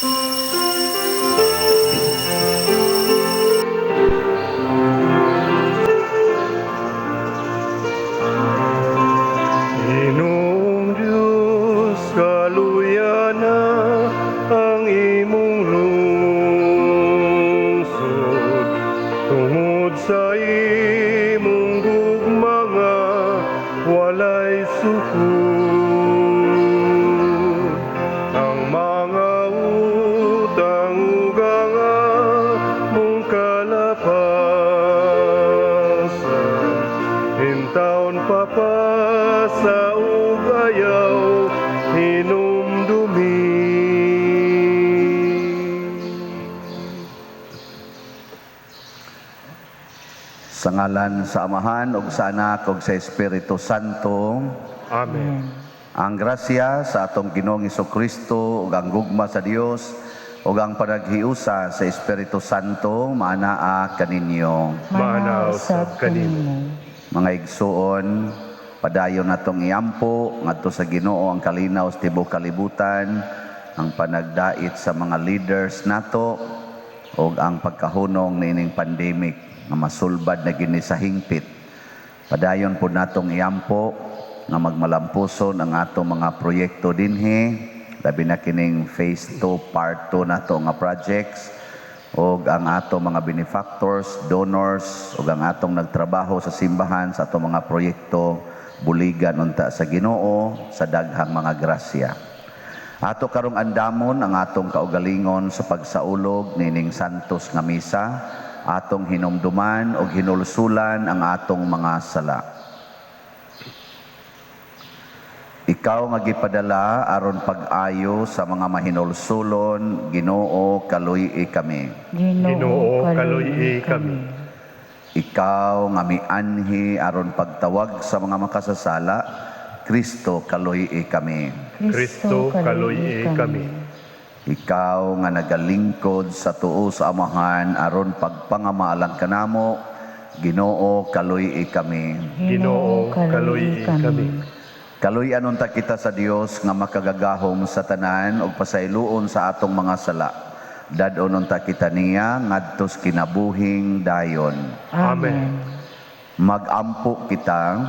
Ginoong Diyos, kaluya na ang imong lungsod tungod sa imong gugma nga walay sukod. Ang mga utang ug ang among kalapasan intawon papasa ug ayaw hinumdumi. Sa ngalan sa Amahan ug sa Anak ug sa Espiritu Santo. Amen. Ang grasya sa atong Ginoong Kristo ug ang gugma sa Dios ug ang panaghiusa sa Espiritu Santo maanaa kaninyo. Maana usab kanimo. Mga igsuon, padayon natong iampo ngadto sa Ginoo ang kalinaw sa tibuok kalibutan, ang panagdait sa mga leaders nato ug ang pagkahunong niining pandemic nga masulbad na gini sa hingpit. Padayon po natong iampo nga magmalampuson ang atong mga proyekto dinhi, labi na kining phase 2 part 2 nato nga projects ug ang atong mga benefactors, donors ug ang atong nagtrabaho sa simbahan sa atong mga proyekto, buligan unta sa Ginoo sa daghang mga grasya. Ato karong andamon ang atong kaugalingon sa pagsaulog nining santos nga misa, atong hinumduman ug hinulsulan ang atong mga sala. Ikaw nga gipadala aron pag-ayo sa mga mahinulsulon, Ginoo, kaluy-i kami. Ginoo, kaluy-i kami. Ikaw nga mianhi aron pagtawag sa mga makasasala, Kristo, kaluy-i kami. Kristo, kaluy-i kami. Ikaw nga nagalingkod sa tuo sa Amahan aron pagpangamaalang kanamo, Ginoo, kaluy-i kami. Ginoo, kaluy-i kami. Kaluy-an unta kita sa Dios nga makagagahom sa tanan ug pasayloon sa atong mga sala. Dad-on unta kita niya ngadtos kinabuhing dayon. Amen. Magampo kita.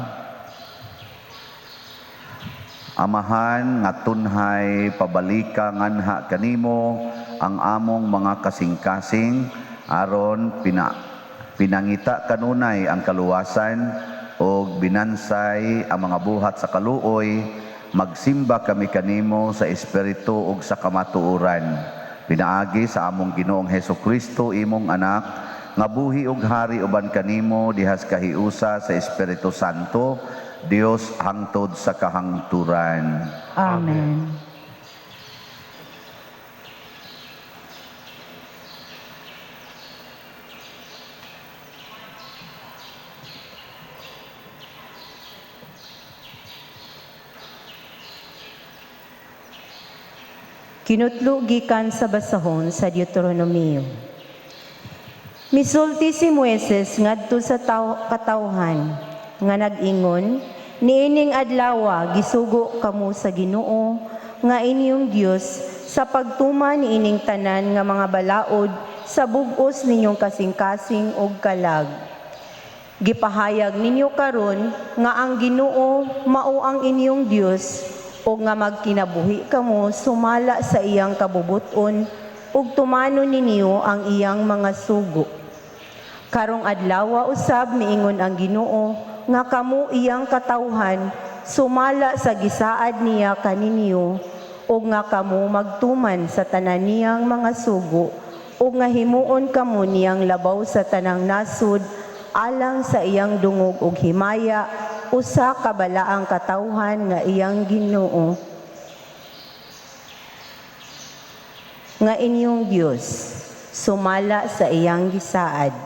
Amahan nga tunhay, pabalika nganha kanimo ang among mga kasing-kasing aron pinangita kanunay ang kaluwasan og binansay ang mga buhat sa kaluoy. Magsimba kami kanimo sa espiritu ug sa kamatuoran pinaagi sa among Ginoong Hesukristo, imong anak, nga buhi ug hari uban kanimo dihas kahiusa sa Espiritu Santo, Dios, hangtod sa kahangturan. Amen. Kinutlo gikan sa basahon sa Deuteronomio. Misulti si Moises ngadto sa katawhan nga nag-ingon, "Niining adlawa gisugo kamo sa Ginoo nga inyong Dios sa pagtuman niining tanan nga mga balaod sa bug-os ninyong kasing-kasing ug kalag. Gipahayag ninyo karon nga ang Ginoo mao ang inyong Dios ug nga magkinabuhi kamo sumala sa iyang kabubuton ug tumanon ninyo ang iyang mga sugo. Karong adlawa usab miingon ang Ginoo nga kamo iyang katawhan sumala sa gisaad niya kaninyo ug nga kamo magtuman sa tanan niyang mga sugo ug nga himuon kamo niyang labaw sa tanang nasud alang sa iyang dungog ug himaya, usa ka balaang katawhan nga iyang Ginoo nga inyong Dios sumala sa iyang gisaad."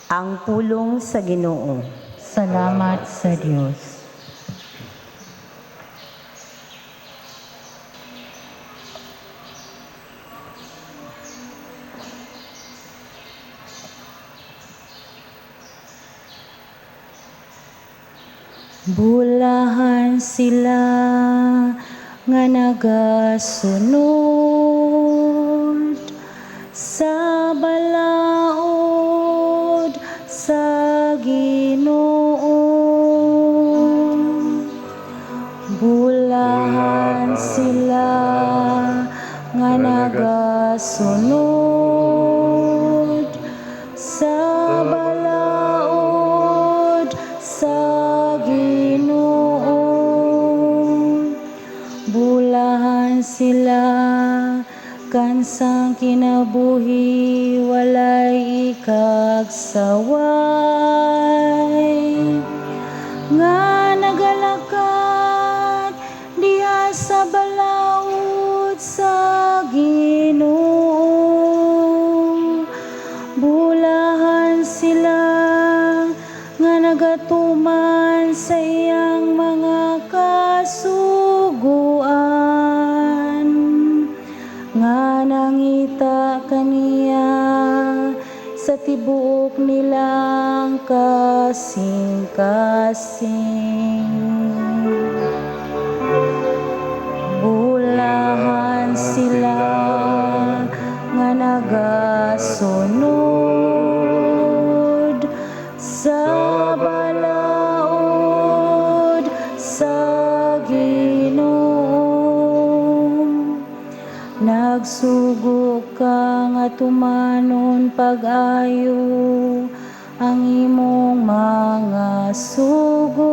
Ang pulong sa Ginoo. Salamat sa Dios. Bulahan sila nga nagasunod Sa balaod sa Ginoo. Bulahan sila nga nagasunod sa balaod sa Ginoo. Bulahan sila kansang kinabuhi walay ikagsaway, nga nagalakat diha sa balaod sa Ginoo. Bulahan sila nga nagatuman sa iyang mga kasuguan, nga nangita kaniya sa tibuok nilang kasing-kasing. Bulahan sila nga nagasunod sa balaod sa Ginoo. Nagsugo ka nga tumanon pag-ayo ang imong mga sugo.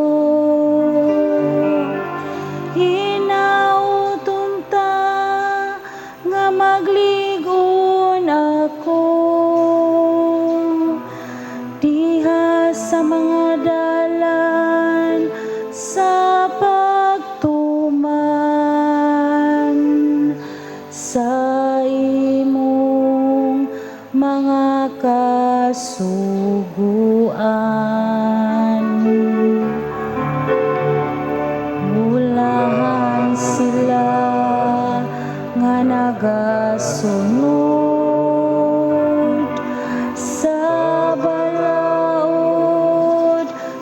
Hinauton ta nga magligon ako diha sa mga dalan sa pagtuman sa imong mga kasuguan. Bulahan sila nga nagasunod sa balaod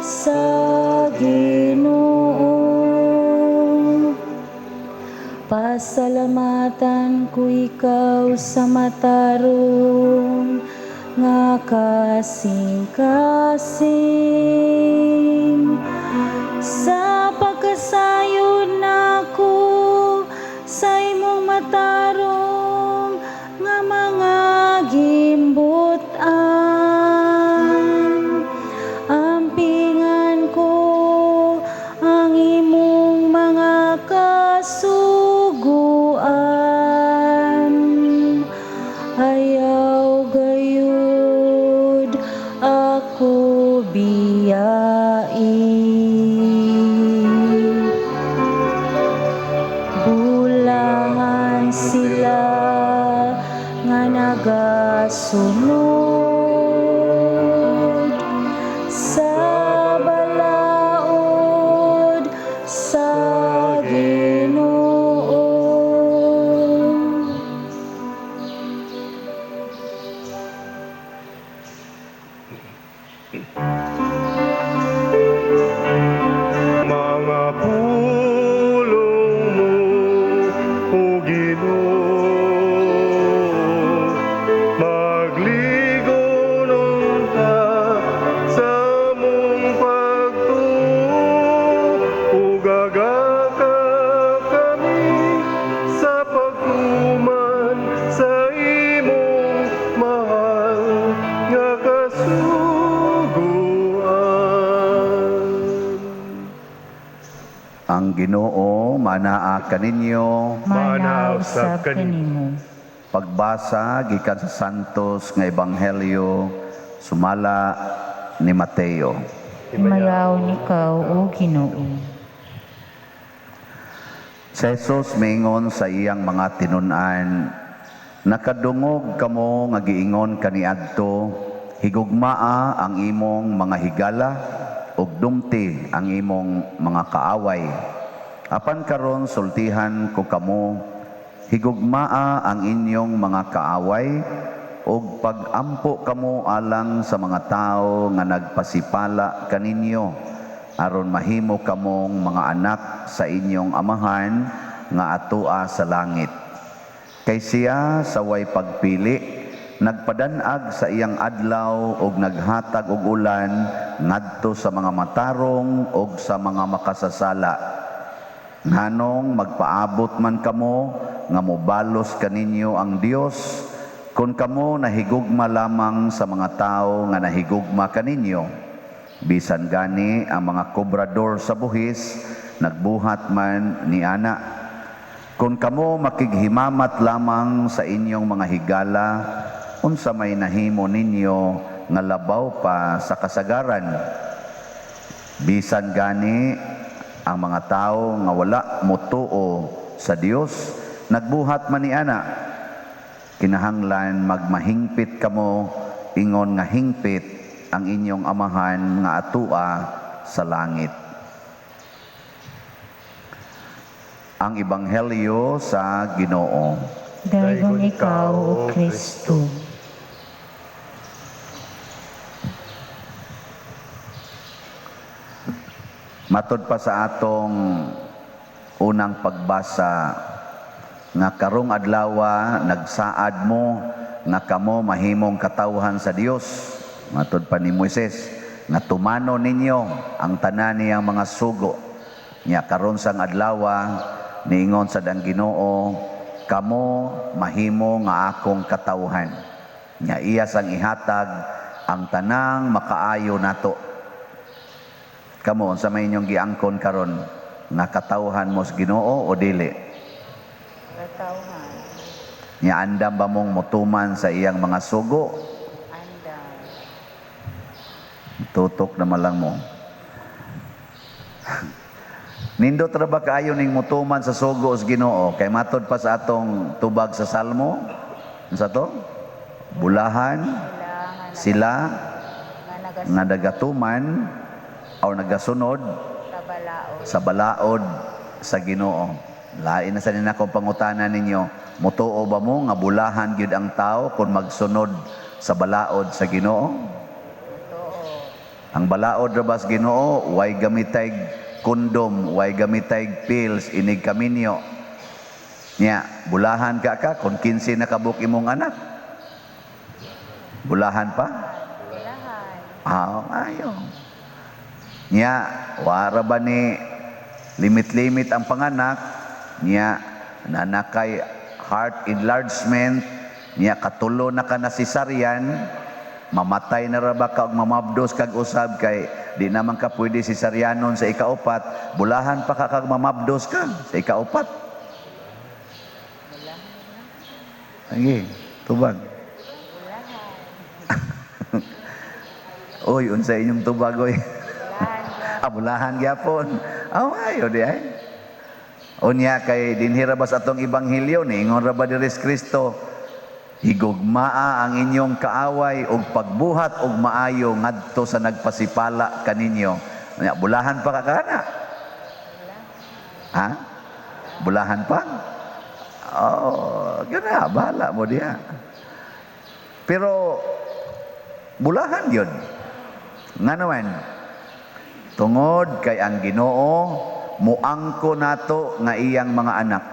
sa Ginoo. Pasalamatan ko ikaw sa matarong nga kasing-kasing, sa pagkasayod nako sa imong matarong nga mga gimbutan. Ampingan ko ang imong mga kasuguan. Ayaw gayud ako biyai. Bulahan sila nga nagasunod sa balaod sa Ginoo. Mga pulong mo, O Ginoo, magligon unta sa among pagtuo, ug agaka kami sa pagtuman sa imong mahal nga kasuguan. Ang Ginoo manaa kaninyo. Manaa Manaa usab usab kanimo. kanimo. Pagbasa gikan sa Santos nga Ebanghelyo sumala ni Mateo. Himayaon ikaw, O Ginoo. Si Jesus miingon sa iyang mga tinun-an, "Nakadungog kamo nga giingon kaniadto, higugmaa ang imong mga higala ug dumti ang imong mga kaaway. Apan karon sultihan ko kamo, higugmaa ang inyong mga kaaway ug pagampo kamo alang sa mga tawo nga nagpasipala kaninyo, aron mahimo kamong mga anak sa inyong Amahan nga atoa sa langit. Kay siya sa way pagpili nagpadanag sa iyang adlaw og naghatag og ulan ngadto sa mga matarong og sa mga makasasala. Nganong magpaabot man kamo nga mobalos kaninyo ang Dios kon kamo nahigugma lamang sa mga tawo nga nahigugma kaninyo? Bisan gani ang mga kobrador sa buhis nagbuhat man ni ana. Kung kamo makighimamat lamang sa inyong mga higala, unsa may nahimo ninyo nga labaw pa sa kasagaran? Bisan gani ang mga tawo nga wala motuo sa Dios nagbuhat man ni ana. Kinahanglan magmahingpit kamo ingon nga hingpit ang inyong Amahan nga atua sa langit. Ang Ebanghelyo sa Ginoo. Daygon ikaw, O Kristo. Matod pa sa atong unang pagbasa nga karong adlawa nagsaad mo nga kamo mahimong katawhan sa Dios. Matod pa ni Moises nga tumano ninyo ang tanan niyang mga sugo. Nya karon sang adlawa niingon sad ang Ginoo, kamo mahimo nga akong katawhan. Nya iya sang ihatag ang tanang makaayo nato. Kamo, unsa may inyong giangkon karon, nga katawhan mo sa Ginoo o dili? Katawhan. Nya andam ba mong motuman sa iyang mga sugo? Andam. Tutok na malang mo. Nindot ra ba kaayo ning motuman sa sugo sa Ginoo? Kay matod pa sa atong tubag sa Salmo, unsa to? Bulahan sila nga nagatuman o nagasunod sa balaod sa Ginoo. Lain na sa nina kong pangutana ninyo, mutuo ba mo nga bulahan gyud ang tao kung magsunod sa balaod sa Ginoo? Ang balaod ra ba sa Ginoo, way gamitay kondom, way gamitay pills, inig kaminyo. Nya, bulahan ka ka kung 15 na kabuk imong anak. Bulahan pa? Ah, ayo. Nya, wara ba ni limit-limit ang panganak? Nya, nanakay heart enlargement, nya katulo na ka na cesarean, mamatay na ra ba ka og mamabdos kag usab kay di naman ka pwede cesareanon sa ikaupat, bulahan pa ka kag mamabdos ka sa ikaupat. Sige, tubag. Oy, unsa inyong tubag oy? Abulahan gyapon. Aw, ayo di ay. Unya kay dinhi ra ba sa atong ebanghelyo niingon ra ba diri si Kristo, higugmaa ang inyong kaaway ug pagbuhat og maayo ngadto sa nagpasipala kaninyo. Unya bulahan pa ka kana? Ha? Bulahan pa? Oh, gana bahala mo diha. Pero bulahan gyud. Ngano man? Tungod kay ang Ginoo muangko nato nga iyang mga anak.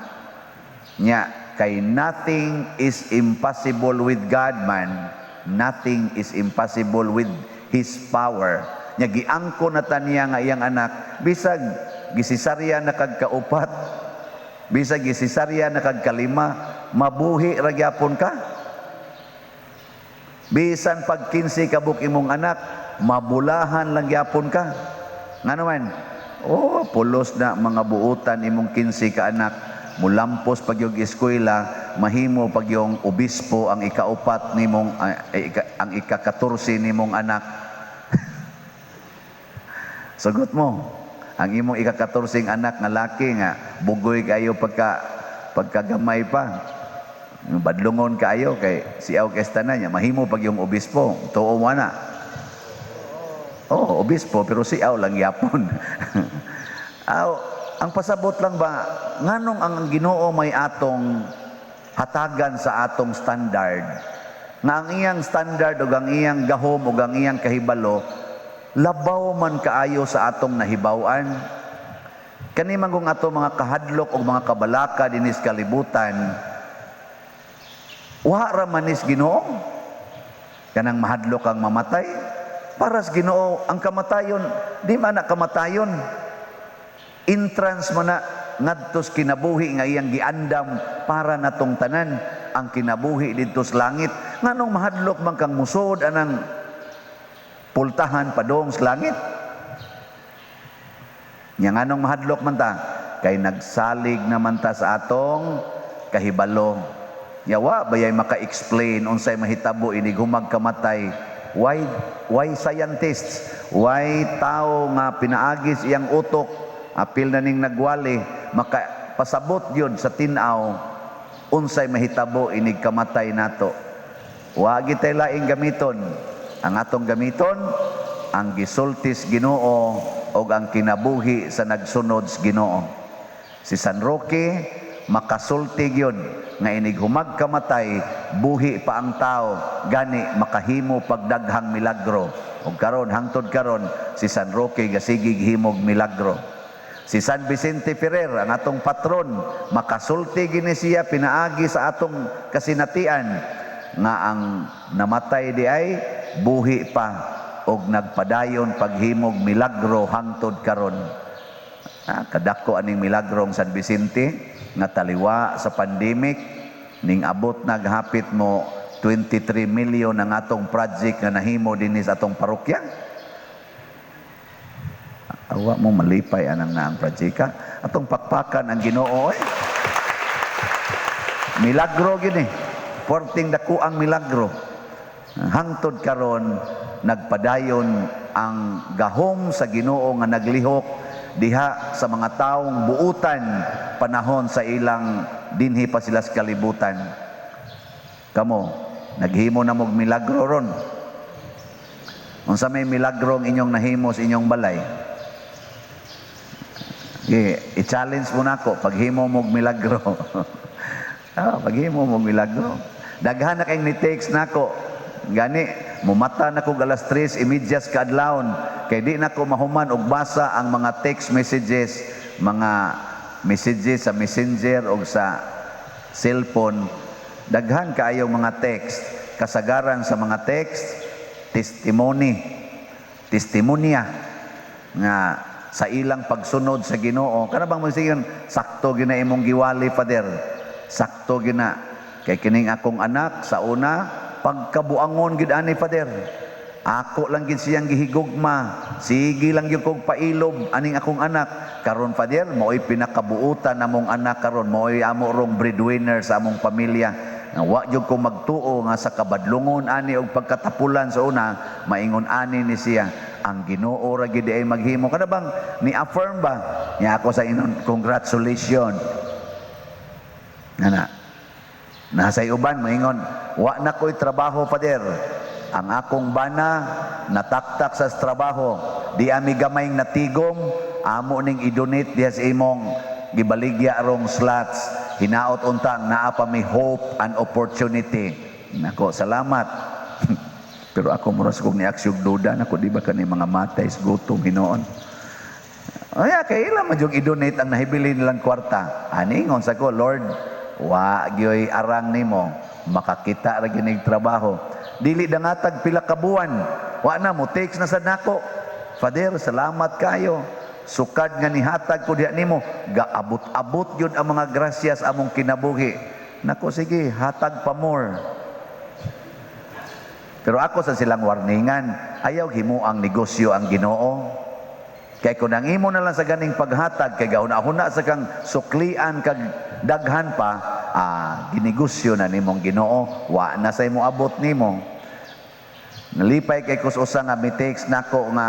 Nya kay nothing is impossible with God man, nothing is impossible with His power. Nya giangko na ta niya nga iyang anak, bisag gisisarya na kag kaupat, bisag gisisarya na kag kalima, mabuhi ra gyapon ka. Bisan pag 15 kabuk imong anak, mabulahan lang gyapon ka. Ngano man? Oh, pulos na mga buutan imong 15 ka anak, mulampos pag yung eskwela, mahimo pag yung obispo ang ikaupat nimong ang ika-14 nimong anak. Sagot mo, ang imong ika-14 anak nga laki nga bugoy kayo pagkagamay pa. Badlungon kaayo kay siaw kay tanan niya, mahimo pag yung obispo, tuo mo na. Oh, obispo pero siaw lang yapon. Aw, ang pasabot lang ba nganong ang Ginoo may atong hatagan sa atong standard, nga ang iyang standard ug ang iyang gahom ug ang iyang kahibalo labaw man kaayo sa atong nahibaw-an. Kani man kung ato mga kahadlok ug mga kabalaka dinis kalibutan, wa ra manis Ginoo. Kanang mahadlok kang mamatay, para sa Ginoo ang kamatayon, di man na kamatayon. Entrance mo na ngadto sa kinabuhi nga iyang giandam para natong tanan, ang kinabuhi didto sa langit. Nganong mahadlok man kang musod anang pultahan padong sa langit? Nya nganong mahadlok man ta? Kay nagsalig naman ta sa atong kahibalo. Yawa bayay maka-explain unsay mahitabo inig humag kamatay. Why scientists? Why tao nga pinaagis iyang utok, apil na ning nagwali, makapasabot yun sa tin-aw unsay mahitabo inig kamatay nato? Wa gitay laing gamiton. Ang atong gamiton ang gisultis Ginoo og ang kinabuhi sa nagsunod sa Ginoo. Si San Roque makasulti gyud nga inig humag kamatay buhi pa ang tao, gani makahimo pagdaghang milagro. Og karon, hangtod karon, si San Roque gasigig himog milagro. Si San Vicente Ferrer, ang atong patron, makasulti gini siya pinaagi sa atong kasinatian nga ang namatay di ay buhi pa og nagpadayon paghimog milagro hangtod karon. Kadako aning milagrong San Vicente nga taliwa sa pandemic ning abot naghapit mo 23 million ang atong project nga nahimo dinhi sa atong parokya. Awa mo malipay anang naang project? Atong pakpakan ang Ginoo eh. Milagro gini. Porting dako ang milagro. Hangtod karon nagpadayon ang gahom sa Ginoo nga naglihok diha sa mga taong buutan panahon sa ilang dinhi pa sila sa kalibutan. Kamo, naghimo na mog milagro ron? Unsa may milagro ang inyong nahimo sa inyong balay? Okay, i-challenge mo nako paghimo mog milagro. Paghimo mog milagro. Daghan na kayong ni-text nako. Gani, mumata na ko alas 3:30 sa kaadlawon kay di na ko mahuman og basa ang mga text messages, mga messages sa Messenger o sa cellphone. Daghan kaayo mga text. Kasagaran sa mga text, testimony, testimonya nga sa ilang pagsunod sa Ginoo. Kana bang magsigon, "Sakto gina imong giwali, Father. Sakto gina kay kining akong anak sa una pagkabuangon gid ani, Father. Ako lang gid siyang gihigugma. Sige lang gyud kog pailob aning akong anak. Karon, Father, mao'y pinakabuutan namong anak karon, mao'y amo rong breadwinner sa among pamilya. Nga wa gyud ko magtuo nga sa kabadlungon ani og pagkatapulan sa una, maingon ani ni siya. Ang Ginoo ra gid ay maghimo." Kana bang ni affirm ba? Nya ako sa inon, "Congratulations." Nana. Nasa uban moingon, "Wa na ko'y trabaho, Father. Ang akong bana nataktak sa trabaho. Di ami gamayng natigom, amo ning i-donate diha sa imong gibaligya rong slots. Hinaot untang naa pa mi hope and opportunity." Nako, salamat. Pero ako mura sa kong niaksyon duda nako, di ba kani mga matay sa gutom hinoon? Ay, kay ila man jung i-donate ang nahibili nilang kwarta. Aningon sa ko, "Lord, wa gyoy arang nimo makakita ra ginig trabaho." Dili dangatag pila ka buwan, wa na mo text na sad nako. "Father, salamat kayo. Sukad nga nihatag ko diha nimo, gaabot-abot gyud ang mga grasya sa among kinabuhi." Nako, sige, hatag pa more. Pero ako sa silang warningan, ayaw himo ang negosyo ang Ginoo. Kay kung ang imo na lang sa ganing paghatag, kay gahuna-huna sa kang suklian kag daghan pa, ginegosyo na nimong Ginoo, wa na say mo abot nimo. Nalipay kay kus usa nga mi text nako nga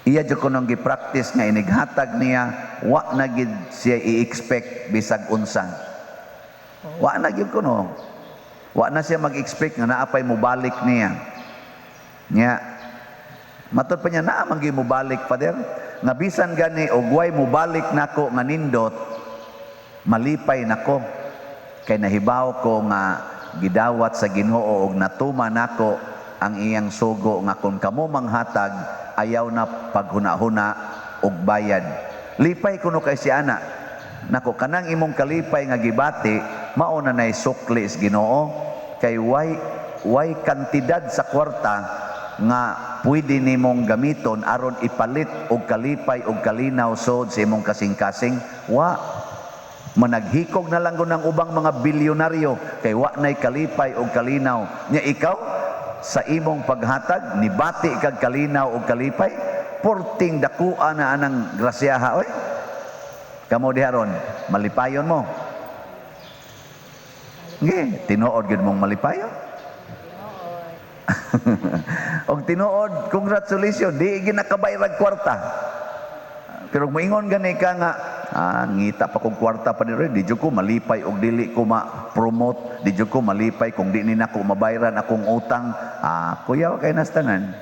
iya jud kunong gi-practice nga inighatag niya, wa na gid siya i-expect bisag unsa. Wa na gyud kuno. Wa na siya mag-expect nga naa pay mobalik niya. Nya matod pa niya, "Naa man gyud mobalik, Father. Nga bisan gani og way mobalik nako nga nindot, malipay nako kay nahibaw ko nga gidawat sa Ginoo og natuma nako ang iyang sugo nga kung kamo manghatag, ayaw na paghuna-huna og bayad." Lipay kuno kay si ana. Nako, kanang imong kalipay nga gibati, mao na nay sukli sa Ginoo. Kay way kantidad sa kwarta nga pwede nimong gamiton aron ipalit og kalipay og kalinaw sod sa imong kasing-kasing. Wa managhikog na lang ng ubang mga bilyonaryo kay wa nay kalipay og kalinaw. Nya ikaw sa imong paghatag nibati kag kalinaw og kalipay, porting dakua na anang grasyaha oy. Kamo diha ron, malipayon mo? Ge, tinuod gyud mong malipayon. Og tinuod, congratulations, di ginakabayrag kwarta. Pero moingon gani ka nga, "Ah, ngita pa kog kwarta pa diri, di jud ko malipay og dili ko ma-promote, di jud ko malipay kung di ni nako mabayran akong utang." Ah, kuyaw kay nastanan.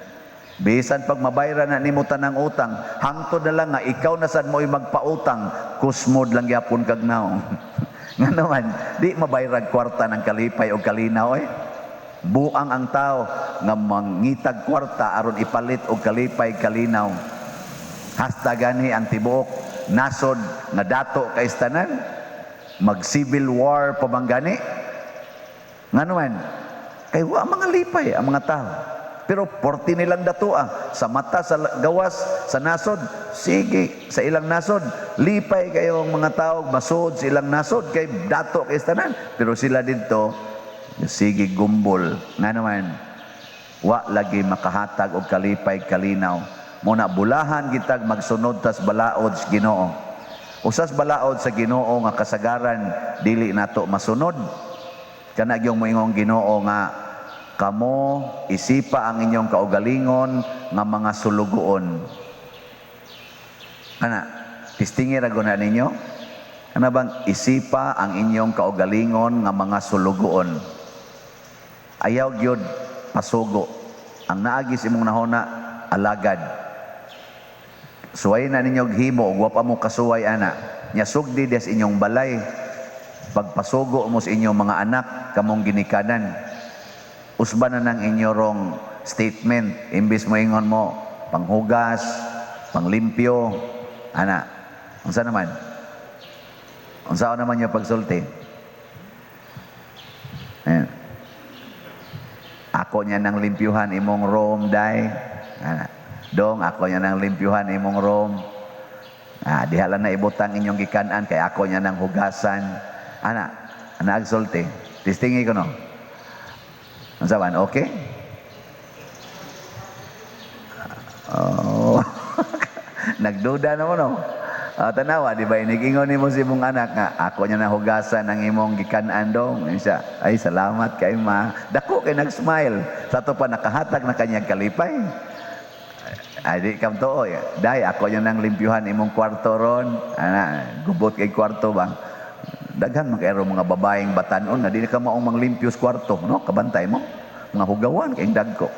Bisan pag mabayran na nimo tanang utang, hangtod na lang nga ikaw na sad mo'y magpautang, kusmod lang gyapon kag naong. Nga naman, di mabayrag kwarta ng kalipay o kalinaw eh. Buang ang tao nga mangitag kwarta aron ipalit og kalipay kalinaw. Hasta gani ang tibuok nasod nga dato kay tanan mag civil war pa bang gani? Nga naman, kay wa mga lipay ang mga tao. Pero porti nilang datua sa mata sa gawas sa nasod, sige sa ilang nasod, lipay kayo ang mga tao masud sa ilang nasod kay dato kay tanan. Pero sila didto sige gumbol. Nga naman, wa lagi makahatag og kalipay kalinaw. Muna bulahan gitag magsunod tas balaod sa Ginoo. Usas balaod sa Ginoo nga kasagaran dili nato masunod. Kana gyung moingong Ginoo nga kamo isipa ang inyong kaugalingon nga mga sulugoon. Kana tistingi ra guna ninyo. Kana bang isipa ang inyong kaugalingon nga mga sulugoon? Ayaw gyud pasugo. Ang naagi sa imong nahona, alagad. Suway na ninyo og himo ug wa pa mo kasuway ana. Nya sugdi des inyong balay. Pagpasugo mo sa inyong mga anak kamong ginikanan. Usba na nang inyo rong statement, imbis mo ingon mo panghugas, panglimpyo, ana. Unsa naman? Unsa naman yung pagsulti? Ayan. "Ako niya nang limpyuhan imong room, day. Ana. Dong, ako niya nang limpyuhan imong room. Ah, diha lang na ibutang inyong gikanan kay ako niya nang hugasan." Ana, ana agsulti. Tistingi ko no. Unsa man, okay? Oh. Nagduda na mo no. Ah, tanawa, di ba inigingon nimo sa imong anak nga ako niya nahugasan ang imong gikanan, dong. Siya, "Ay, salamat kay ma." Dako kay nag-smile. Sa ato pa nakahatag na kanyang kalipay. Ay, di kam tuo. "Day, ako niya nang limpyuhan imong kwarto ron." Ana, gubot kay kwarto ba? Daghan man kay mga babaeng batanon nga di ka maong manglimpyo sa kwarto, no? Kabantay mo. Mga hugawan kay dagko.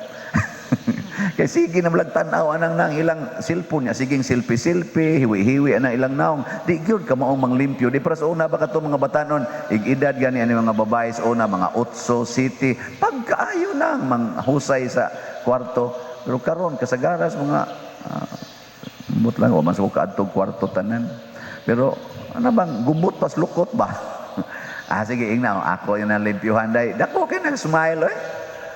Kay sige na malag tan-aw anang nang ilang cellphone niya, siging selfie-selfie, hiwi-hiwi ana ilang naong. Di gyud ka maong manglimpyo. Di para sa una ba kato mga batanon, ig-edad gani ani mga babae sa una, mga otso, city, pagkaayo nang manghusay sa kwarto. Pero karon kasagaras mga mut lang wa man sa kaadtog kwarto tanan. Pero ano bang gubot pas lukot ba? Ah, sige, ingna, "Ako yung nalimpyuhan, day." Dako kay nag-smile eh.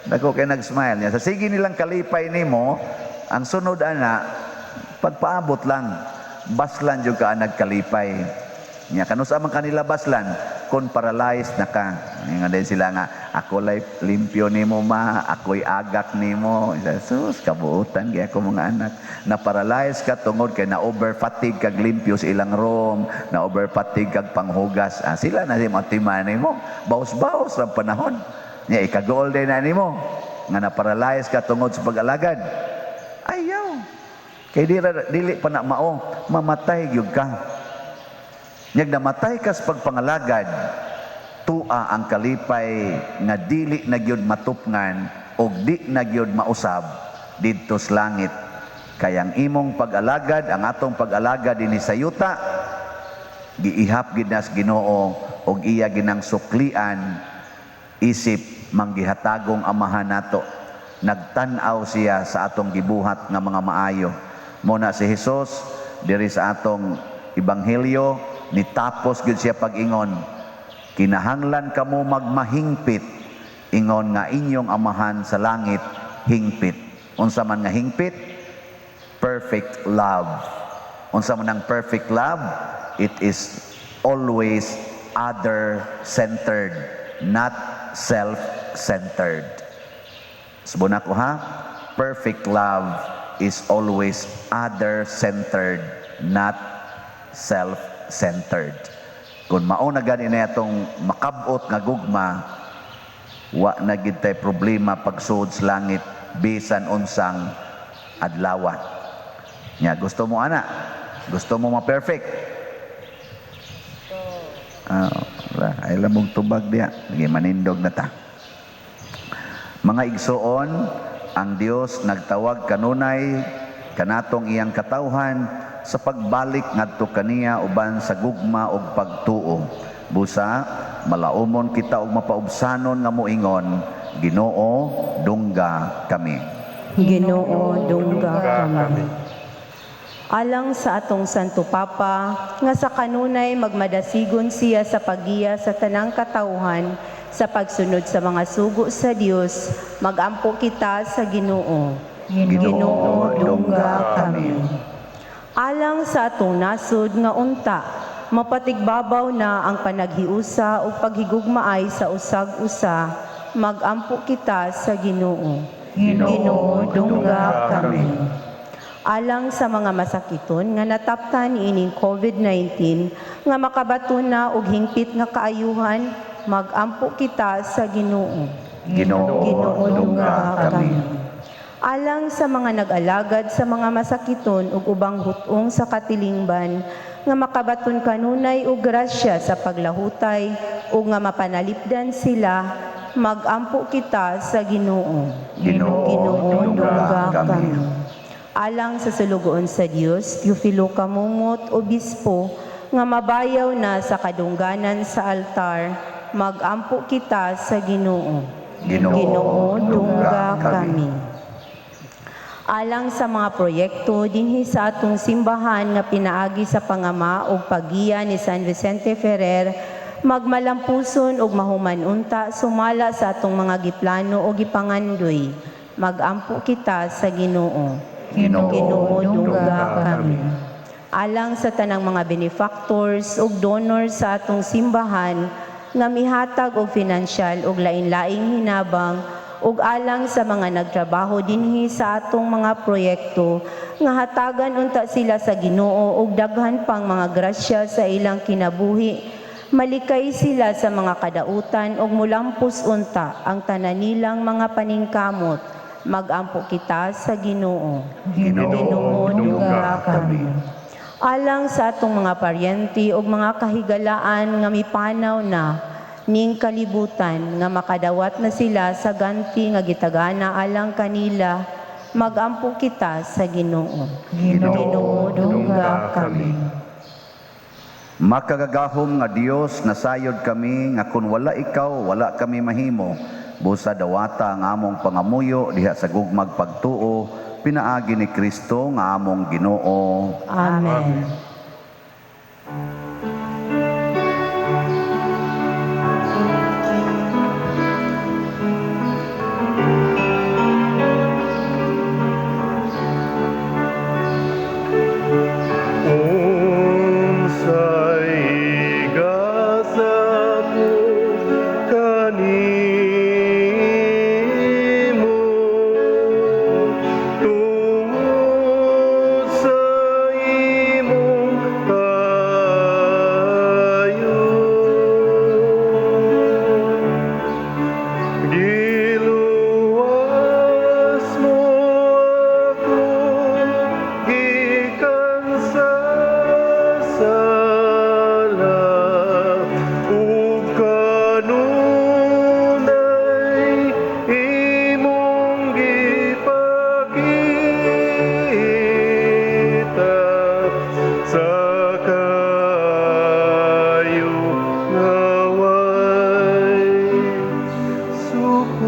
Dako kay nag-smile niya. Sa sige nilang kalipay nimo, ang sunod ana, pagpaabot lang, baslan jud ka nagkalipay. Nya kanusa man kanila baslan kon paralyzed na ka. Nga din sila nga, "Ako lay limpyo nimo ma, ako'y agak nimo." Sus, kabuutan kay ako mga anak. Na paralyzed ka tungod kay na over fatigue kag limpyo sa ilang room, na over fatigue kag panghugas. Ah, sila na si matiman nimo. Baos-baos ang panahon. Nya ikagool din na nimo nga na paralyzed ka tungod sa pag-alagad. Ayaw. Kay di, dili pa na mao, mamatay gyud ka. Nyag namatay ka sa pagpangalagad, tua ang kalipay nga dili na gyud matupngan og di na gyud mausab didto sa langit. Kay ang imong pag-alagad, ang atong pag-alagad dinhi sa yuta, giihap gid nas Ginoo og iya ginang suklian isip manggihatagong amahan nato. Nagtan-aw siya sa atong gibuhat nga mga maayo. Mo na si Hesus diri sa atong ebanghelyo nitapos gyud siya pag-ingon, "Kinahanglan kamo magmahingpit Ingon nga inyong Amahan sa langit hingpit. Unsa man nga hingpit? Perfect love. Unsa man ang perfect love? It is always other-centered, not self-centered. Subon ako, ha? Perfect love is always other-centered, not self-centered. Kung mao na gani na itong makabot nga gugma, wa na gid tay problema pagsuod sa langit bisan unsang adlaw. Nya gusto mo ana? Gusto mo ma-perfect? Ah, wala. Ay lamog tubag diya. Sige, manindog na ta. Mga igsoon, ang Dios nagtawag kanunay kanatong iyang katawhan sa pagbalik ngadto kaniya uban sa gugma ug pagtuo. Busa malaumon kita og mapaubsanon nga moingon, "Ginoo, dungga kami." Ginoo, dungga kami. Alang sa atong Santo Papa, nga sa kanunay magmadasigon siya sa paggiya sa tanang katawhan sa pagsunod sa mga sugo sa Dios, magampo kita sa Ginoo. Ginoo, dungga kami. Alang sa atong nasod nga unta, mapatigbabaw na ang panaghiusa ug paghigugmaay sa usag-usa, magampo kita sa Ginoo. Ginoo, dungga kami. Alang sa mga masakiton nga nataptan ining COVID-19 nga makabaton na og hingpit nga kaayuhan, magampo kita sa Ginoo. Ginoo, Ginoo, dungga kami. Alang sa mga nag-alagad sa mga masakiton ug ubang hutong sa katilingban nga makabaton kanunay og grasya sa paglahutay ug nga mapanalipdan sila, magampo kita sa Ginoo. Ginoo, Ginoo, dungga kami. Alang sa sulugoon sa Dios, Teofilo Camomot, Obispo, nga mabayaw na sa kadungganan sa altar, magampo kita sa Ginoo. Ginoo, Ginoo, dungga dungga kami. Alang sa mga proyekto dinhi sa atong simbahan nga pinaagi sa pangama ug paggiya ni San Vicente Ferrer, magmalampuson ug mahuman unta sumala sa atong mga giplano o gipangandoy, magampo kita sa Ginoo. Ginoo, Ginoo, dungga dungga kami. kami. Alang sa tanang mga benefactors ug donors sa atong simbahan nga mihatag og finansyal ug lain-laing hinabang ug alang sa mga nagtrabaho dinhi sa atong mga proyekto nga hatagan unta sila sa Ginoo og daghan pang mga grasya sa ilang kinabuhi, malikay sila sa mga kadautan ug mulampos unta ang tanan nilang mga paningkamot, magampo kita sa Ginoo. Ginoo, Ginoo, dungga kami. Alang sa atong mga paryente ug mga kahigalaan nga mipanaw na ning kalibutan nga makadawat na sila sa ganti nga gitagana alang kanila, magampo kita sa Ginoo. Ginoo, dungga kami. Makagagahom nga Dios, nasayod kami nga kun wala ikaw, wala kami mahimo. Busa dawata ang among pangamuyo diha sa gugmag pagtuo, pinaagi ni Kristo nga among Ginoo. Amen. Unsay gasa ko kanimo tungod sa imong kaayo? Giluwas mo ako gikan sa sala ug kanunay imong gipakita sa kaayo nga way sukod.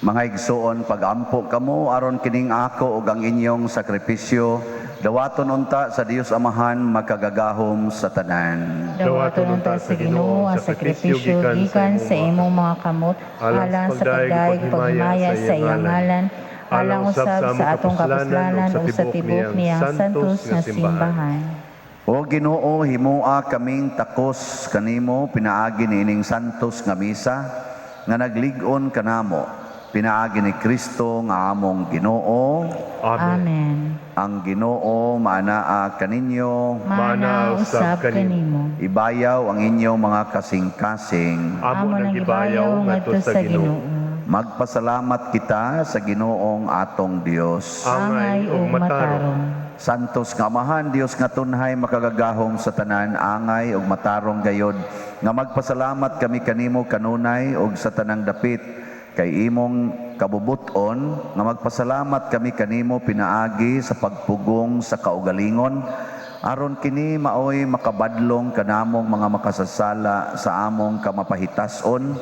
Mga igsoon, pagampo kamo aron kining ako ug ang inyong sakripisyo Dawaton unta sa Dios Amahan makagagahom sa tanan. Dawaton unta sa Ginoo ang sakripisyo gikan sa imong mga kamot alang sa pagdayeg ug paghimaya sa iyang ngalan, alang usab sa atong kapuslanan ug sa tibuok niyang santos nga simbahan. O Ginoo, himoa kaming takos kanimo pinaagi niining santos nga misa nga naglig-on kanamo pinaagi ni Kristo nga among Ginoo. Amen. Amen. Ang Ginoo maanaa kaninyo, Mana usab kanimo. Ibayaw ang inyong mga kasing-kasing. Amo nang gibayaw ngadto sa Ginoo. Magpasalamat kita sa Ginoong atong Dios. Angay ug matarong. Santos nga Amahan, Dios nga tunhay makagagahom sa tanan, angay ug matarong gayod nga magpasalamat kami kanimo kanunay ug sa tanang dapit kay imong kabubut-on nga magpasalamat kami kanimo pinaagi sa pagpugong sa kaugalingon, aron kini maoy makabadlong kanamong mga makasasala sa among kamapahitas-on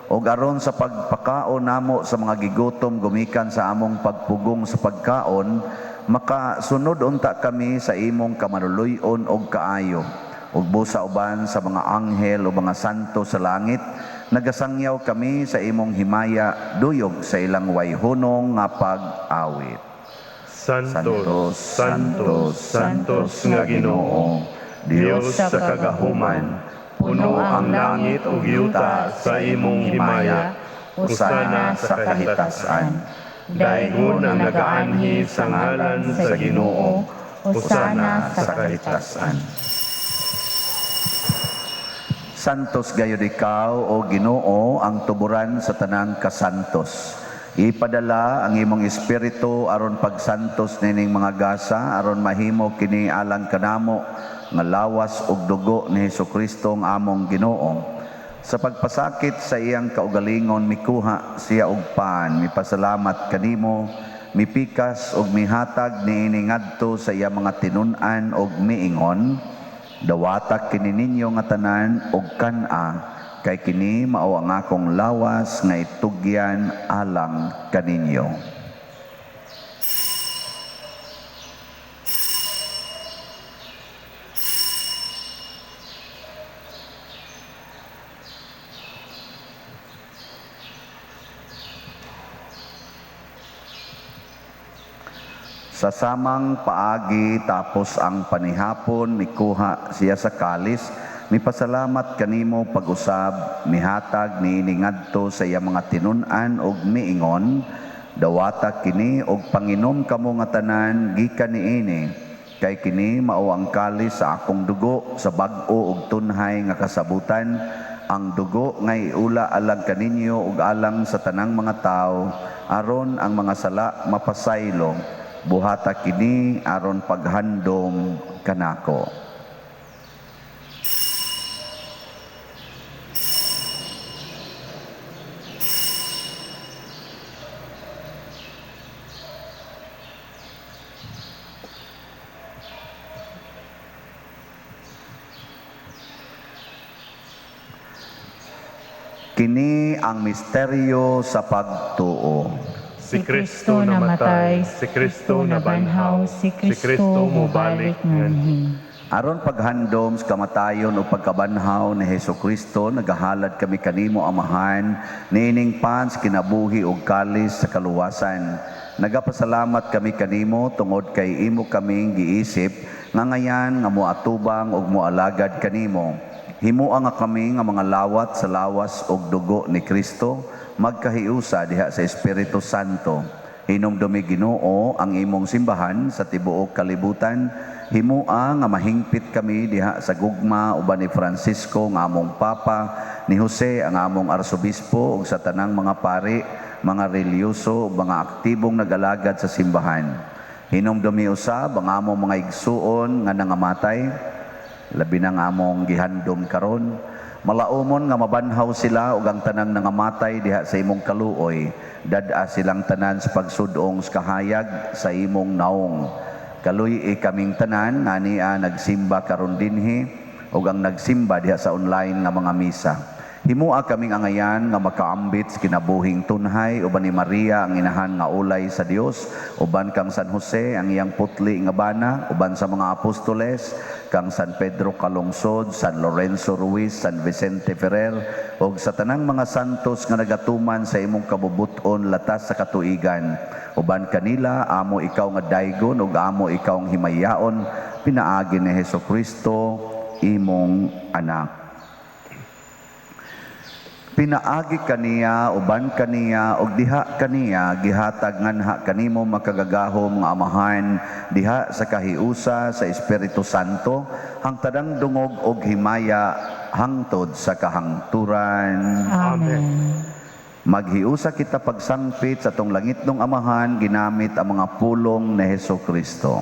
ug aron sa pagpakaon namo sa mga gigutom gumikan sa among pagpugong sa pagkaon, makasunod unta kami sa imong kamaluluy-on og kaayo. Ug busa uban sa mga anghel o mga santo sa langit, nagasangyaw kami sa imong himaya duyog sa ilang wayhunong nga pag-awit. Santos, Santos, Santos nga Ginoo, Dios sa kagahuman, puno ang langit ug yuta sa imong himaya, hosana sa kahitasan. Daygon ang nagaanhi sa ngalan sa Ginoo, hosana sa kahitasan. Santos gayud ikaw, o Ginoo, ang tuburan sa tanang kasantos. Ipadala ang imong espiritu aron pagsantos nining mga gasa, aron mahimo kini alang kanamo nga lawas ug dugo ni Hesukristo ang among Ginoo. Sa pagpasakit sa iyang kaugalingon, mikuha siya og pan, mipasalamat kanimo, mipikas ug mihatag niini ngadto sa iyang mga tinun-an ug miingon: "Dawata kini ninyo nga tanan og kan-a, kay kini mao ang akong lawas nga itugyan alang kaninyo." Sa samang paagi, tapos ang panihapon, mikuha siya sa kalis, mipasalamat kanimo pag-usab, mihatag niini ngadto sa iya mga tinun-an ug miingon: "Dawata kini og panginom kamo nga tanan gikan niini, kay kini mao ang kalis sa akong dugo sa bag-o ug tunhay nga kasabutan, ang dugo nga iula alang kaninyo ug alang sa tanang mga tawo aron ang mga sala mapasaylo. Buhata kini aron paghandom kanako." Kini ang misteryo sa pagtuo. Si Kristo namatay, si Kristo nabanhaw, si Kristo mobalik nganhi. Aron paghandom sa kamatayon o pagkabanhaw ni Hesukristo, nagahalad kami kanimo, Amahan, niining pan sa kinabuhi ug kalis sa kaluwasan. Nagapasalamat kami kanimo tungod kay imo kaming giisip nga ngayan nga moatubang ug moalagad kanimo. Himoa nga kami nga mga lawat sa lawas ug dugo ni Kristo magkahiusa diha sa Espiritu Santo. Hinumdumi, Ginoo, ang imong simbahan sa tibuok kalibutan. Himoa nga mahingpit kami diha sa gugma uban ni Francisco nga among Papa, ni Jose ang among Arsobispo ug sa tanang mga pari, mga relihiyoso ug mga aktibong nag-alagad sa simbahan. Hinumdumi usab ang among mga igsuon nga nangamatay, labi na nga among gihandom karon. Malaumon nga mabanhaw sila ug ang tanang nangamatay diha sa imong kaluoy. Dad-a silang tanan sa pagsudong sa kahayag sa imong naong. Kaluy-i kaming tanan nga ania nagsimba karon dinhi ug ang nagsimba diha sa online nga mga misa. Himua kaming angayan nga makaambit sa kinabuhing tunhay uban ni Maria ang inahan nga ulay sa Dios, uban kang San Jose ang iyang putli nga bana, uban sa mga apostoles, kang San Pedro Calungsod, San Lorenzo Ruiz, San Vicente Ferrer, ug sa tanang mga santos nga nagatuman sa imong kabubuton latas sa katuigan. Uban kanila amo ikaw nga daygon ug amo ikaw ang himayaon pinaagi ni Hesus Kristo imong anak. Pinaagi kaniya, uban kaniya, ug diha kaniya, gihatag nganha kanimo makagagahom nga Amahan, diha sa kahiusa sa Espiritu Santo, hangtadang dungog og himaya hangtod sa kahangturan. Amen. Maghiusa kita pagsangpit sa atong langitnong Amahan, ginamit ang mga pulong ni Hesus Kristo.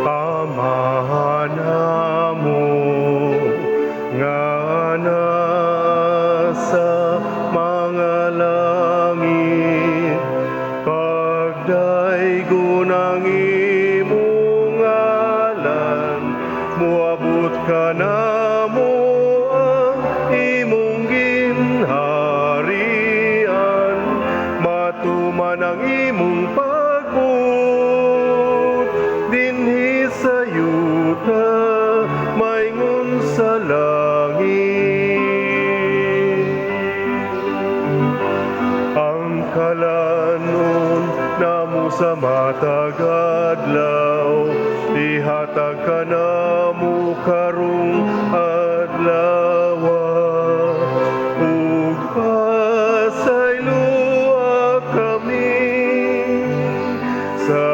Amahan namo nga nasa mga langit, pagdaygon ang imong ngalan, moabot kanamo ang imong ginharian, matuman ang imong pagbuot dinhi sa yuta maingon sa langit. Ang kalanon namo sa matag adlaw, ihatag kanamo karong adlaw, ug pasayloa kami sa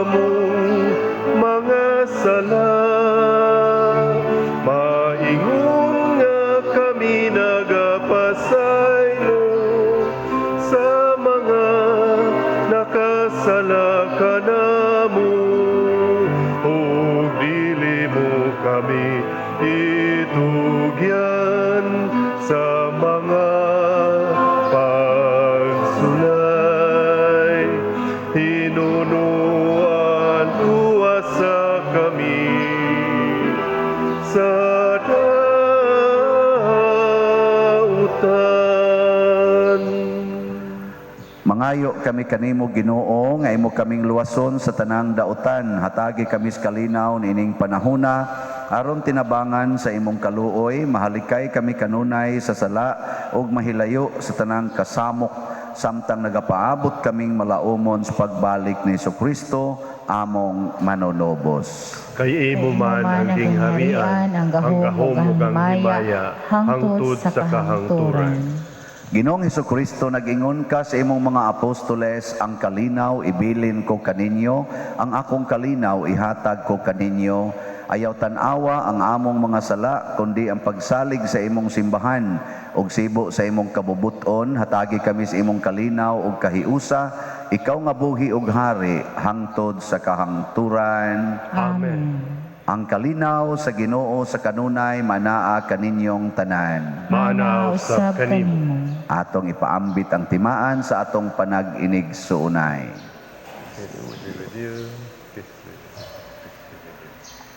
among mga sala, maingon nga kami nagapasaylo sa mga nakasala kanamo, ug dili mo kami itugyan sa mga pagsulay, hinunuan luwasa kami sa dautan. Mangayo kami kanimo, Ginoo, nga imo kaming luwason sa tanang dautan. Hatagi kami sa kalinaw niining panahona aron tinabangan sa imong kaluoy, mahalikay kami kanunay sa sala ug mahilayo sa tanang kasamok samtang nagapaabot kaming malaumon sa pagbalik ni Kristo among manunubos. Kay imo man ang gingharian, ang gahom ug ang himaya, hangtod sa kahangturan. Ginoong Kristo, nag-ingon ka sa imong mga apostoles, "Ang kalinaw ibilin ko kaninyo, ang akong kalinaw ihatag ko kaninyo. Ayaw tan-awa ang among mga sala, kundi ang pagsalig sa imong simbahan ug sibo sa imong kabubuton, hatagi kami sa imong kalinaw ug kahiusa, ikaw nga buhi ug hari hangtod sa kahangturan." Amen. Ang kalinaw sa Ginoo sa kanunay manaa kaninyong tanan. Maana usab kanimo. Atong ipaambit ang timaan sa atong panag-inigsuonay. Be with you. Peace with you.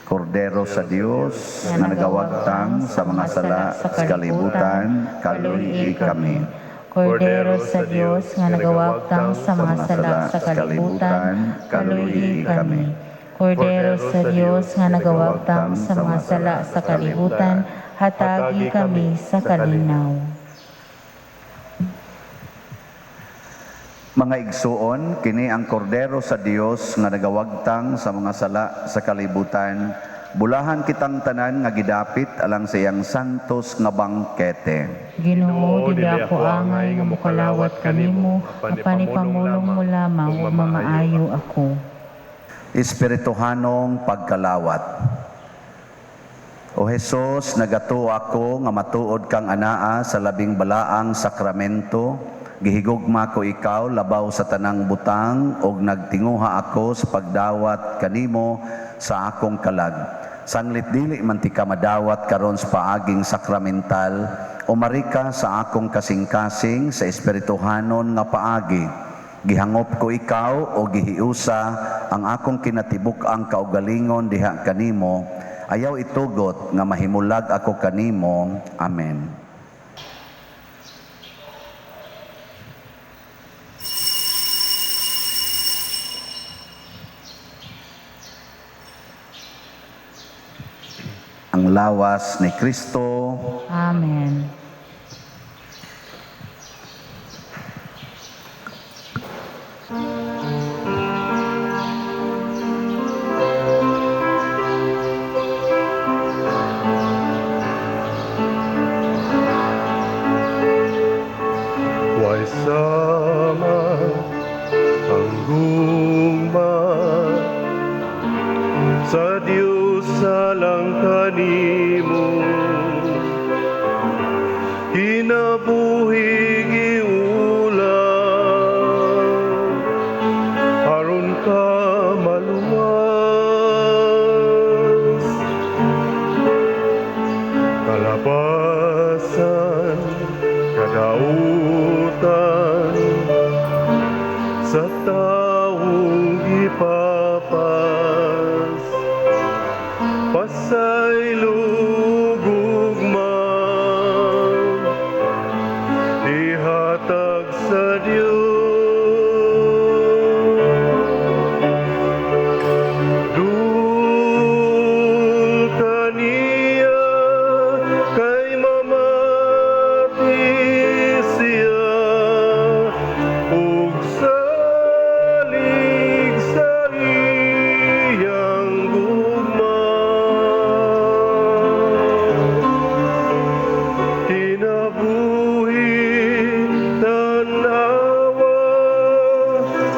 Kordero sa Dios nga nagawagtang sa mga sala sa kalibutan, kaluy-i kami. Kordero sa Dios nga nagawagtang sa mga sala sa kalibutan, kaluy-i kami. Kordero sa Dios nga nagawagtang sa mga sala sa kalibutan, hatagi kami sa kalinaw. Mga igsuon, kini ang Kordero sa Dios nga nagawagtang sa mga sala sa kalibutan. Bulahan kitang tanan nga gidapit alang sa iyang santos nga bangkete. Ginoo, dili ako angay nga mokalawat kanimo, apan ipamulong mo lamang ug mamaayo ako. Espirituhanong pagkalawat. O Hesus, nagatuo ako nga matuod kang anaa sa labing balaang sakramento. Gihigugma ko ikaw labaw sa tanang butang ug nagtinguha ako sa pagdawat kanimo sa akong kalag. Sanglit dili man ti ka madawat karon sa paaging sakramental, umari ka sa akong kasing-kasing sa espirituhanon nga paagi. Gihangop ko ikaw o gihiusa ang akong kinatibuk-ang kaugalingon diha kanimo. Ayaw itugot nga mahimulag ako kanimo. Amen. Ang lawas ni Kristo. Amen. Way sama ang gugma sa Dios alang kanimo, kinabuhi giulam aron ka maluwas, kalabasan kadautan sa taong gipapas, pasaylo gugma ihatag sa Dios. Dul kaniya kay mamati siya ug salig sa iyang gugma. Kinabuhi tanawa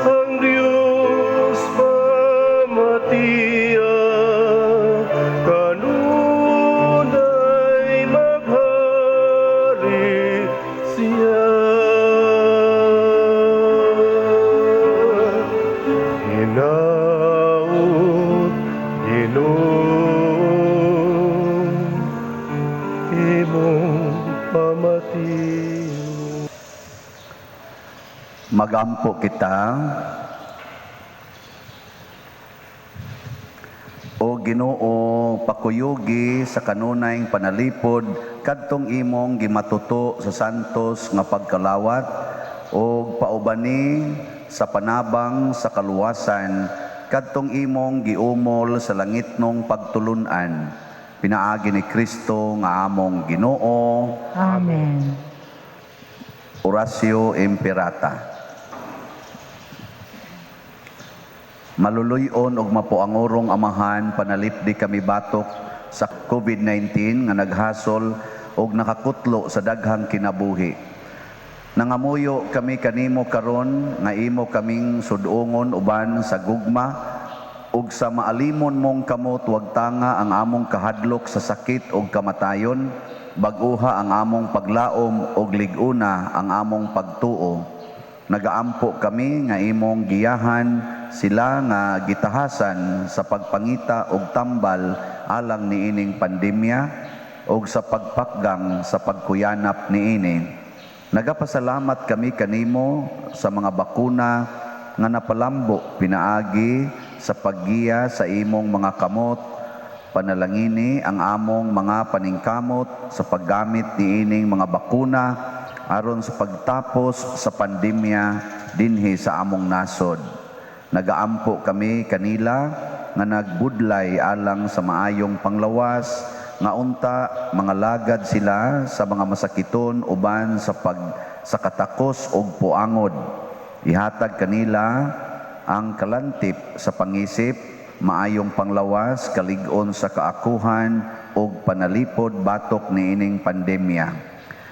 ang Dios pamatiya, kanunay maghari siya. Hinaut Ginoo imong pamatiyo. Magampo kita. O Ginoo, pakuyugi sa kanunayng panalipod kadtong imong gimatuto sa santos nga pagkalawat og paubani sa panabang sa kaluwasan kadtong imong giumol sa langitnong pagtulun-an, pinaagi ni Kristo nga among Ginoo. Amen. Oratio Imperata. Maluluyon og mapuangorong Amahan, panalipdi kami batok sa COVID-19 nga naghasol og nakakutlo sa daghang kinabuhi. Nangamuyo kami kanimo karon nga imo kaming sudongon uban sa gugma ug sa maalimon mong kamot, wagtanga ang among kahadlok sa sakit ug kamatayon, bag-uha ang among paglaom ug lig-una ang among pagtuo. Nagaampo kami nga imong giyahan sila nga gitahasan sa pagpangita og tambal alang niining pandemya ug sa pagpakgang sa pagkuyanap niini. Nagapasalamat kami kanimo sa mga bakuna nga napalambo pinaagi sa paggiya sa imong mga kamot. Panalangini ang among mga paningkamot sa paggamit niining mga bakuna aron sa pagtapos sa pandemya dinhi sa among nasod. Nagaampo kami kanila nga nagbudlay alang sa maayong panglawas, nga unta mga lagad sila sa mga masakiton uban sa pag sa katakos og puangod. Ihatag kanila ang kalantip sa pangisip, maayong panglawas, kalig-on sa kaakuhan ug panalipod batok niining pandemya.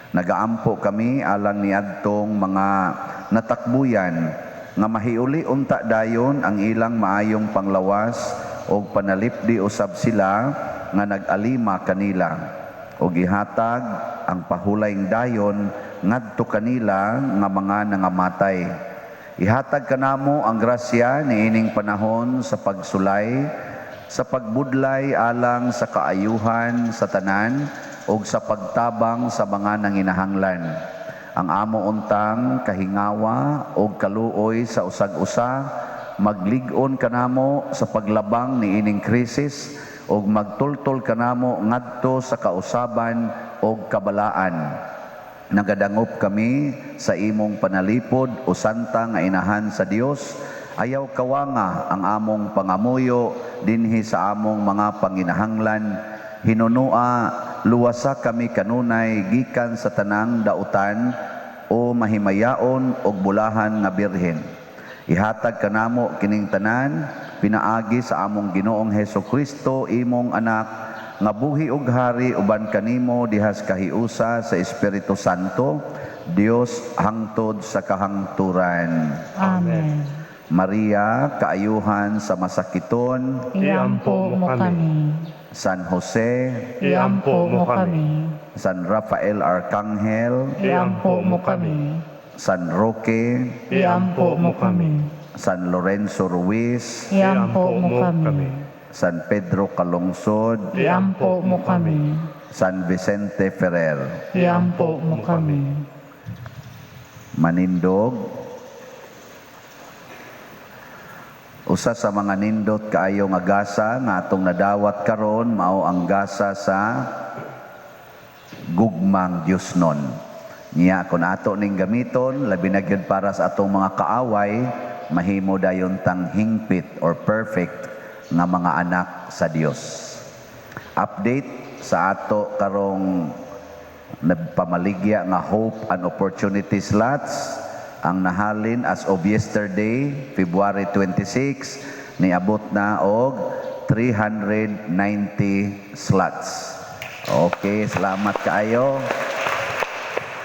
Nagaampo kami alang niadtong mga natakbuyan nga mahiuli unta dayon ang ilang maayong panglawas og panalipdi usab sila nga nag-alima kanila, og ihatag ang pahulayng dayon ngadto kanila nga mga nangamatay. Ihatag kanamo ang grasya niining panahon sa pagsulay, sa pagbudlay alang sa kaayuhan sa tanan ug sa pagtabang sa mga nanginahanglan. Ang amo untang kahingawa og kaluoy sa usag-usa, maglig-on kanamo sa paglabang niining krisis ug magtultol kanamo ngadto sa kausaban ug kabalaan. Nagadangop kami sa imong panalipod, o Santa nga Inahan sa Dios. Ayaw kawanga ang among pangamuyo dinhi sa among mga panginahanglan. Hinunua, luwasa kami kanunay gikan sa tanang dautan, o mahimayaon og bulahan nga Birhen. Ihatag kanamo kining tanan pinaagi sa among Ginoong Heso Kristo, imong anak, nga buhi ug hari uban kanimo dihas kahiusa sa Espiritu Santo, Dios, hangtod sa kahangturan. Amen. Maria, kaayuhan sa masakiton, Iampo mo kami. San Jose, Iampo mo kami. San Rafael Arcangel, Iampo mo kami. San Roque, Iampo mo kami. San Lorenzo Ruiz, Iampo mo kami. San Pedro Calungsod, Iampo mo kami. San Vicente Ferrer. Iampo mo kami. Manindog. Usa sa mga nindot kaayo nga gasa nga atong nadawat karon mao ang gasa sa gugmang Diosnon. Niya kon ato ning gamiton, labi na gyud para sa atong mga kaaway, mahimo dayon tang hingpit or perfect nga mga anak sa Dios. Update sa ato karong nagpamaligya nga Hope and Opportunity slots, ang nahalin as of yesterday, February 26, niabot na og 390 slots. Okay, salamat kaayo.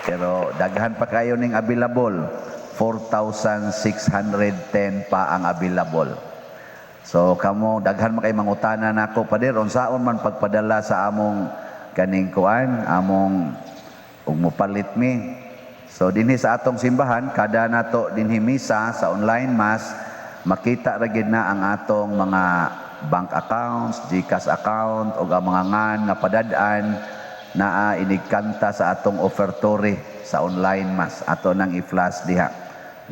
Pero daghan pa kayo ning available. 4,610 pa ang available. So kamo daghan man kay mangutana nako, "Pader, unsaon man pagpadala sa among kaning kuan, among ug mopalit mi?" So dinhi sa atong simbahan, kada nato dinhi misa sa online mass, makita ra gid na ang atong mga bank accounts, GCash account ug ang mga ngan nga padad-an naa inigkanta sa atong offertory sa online mass. Ato nang i-flash diha.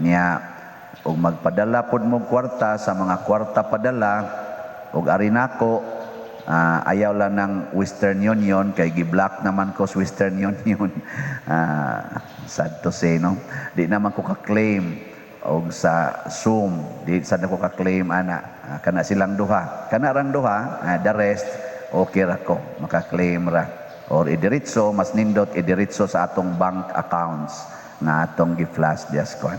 Niya ug magpadala pud mo kwarta sa mga kwarta padala ug ari nako, ayaw lang ng Western Union kay gi-block naman ko sa Western Union. Sad to say, no? Di naman ko ka-claim og sa Xoom, di sad ko ka-claim ana. Kana silang duha. Kana rang duha, the rest okay ra ko, maka-claim ra. Or idiretso, mas nindot idiretso sa atong bank accounts nga atong gi-flash dias kuan.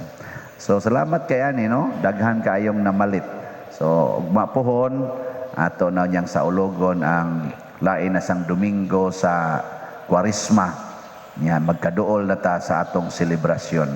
So salamat kay ani, no, daghan kaayong namalit. So ugma pohon ato na niyang saulogon ang lain na sang Domingo sa Kwaresma. Nya magkaduol na ta sa atong selebrasyon.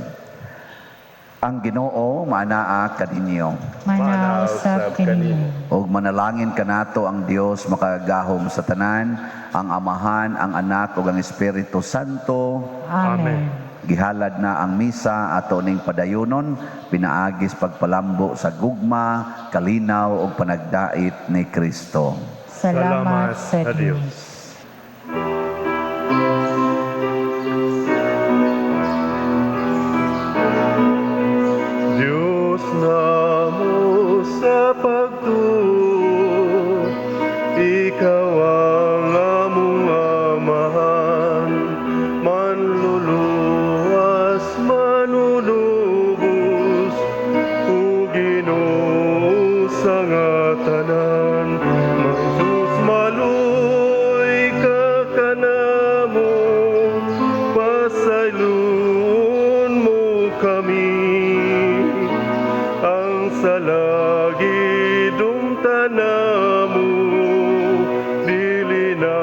Ang Ginoo maanaa kaninyo. Manaa usab kanimo. Og manalangin kanato ang Dios makagagahom sa tanan, ang Amahan, ang Anak ug ang Espiritu Santo. Amen. Gihalad na ang misa, ato ning padayunon pinaagis pagpalambo sa gugma, kalinaw ug panagdait ni Kristo. Salamat sa Dios. Diyos namo sa pagtuo, ikaw ang among Amahan, manluluwas, manunubos, o Ginoo sa nga tanan. Jesus, maluoy ka kanamo, pasayloon mo kami. Ang salagi dumtan namo, dili na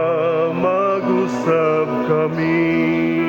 mag-usab kami.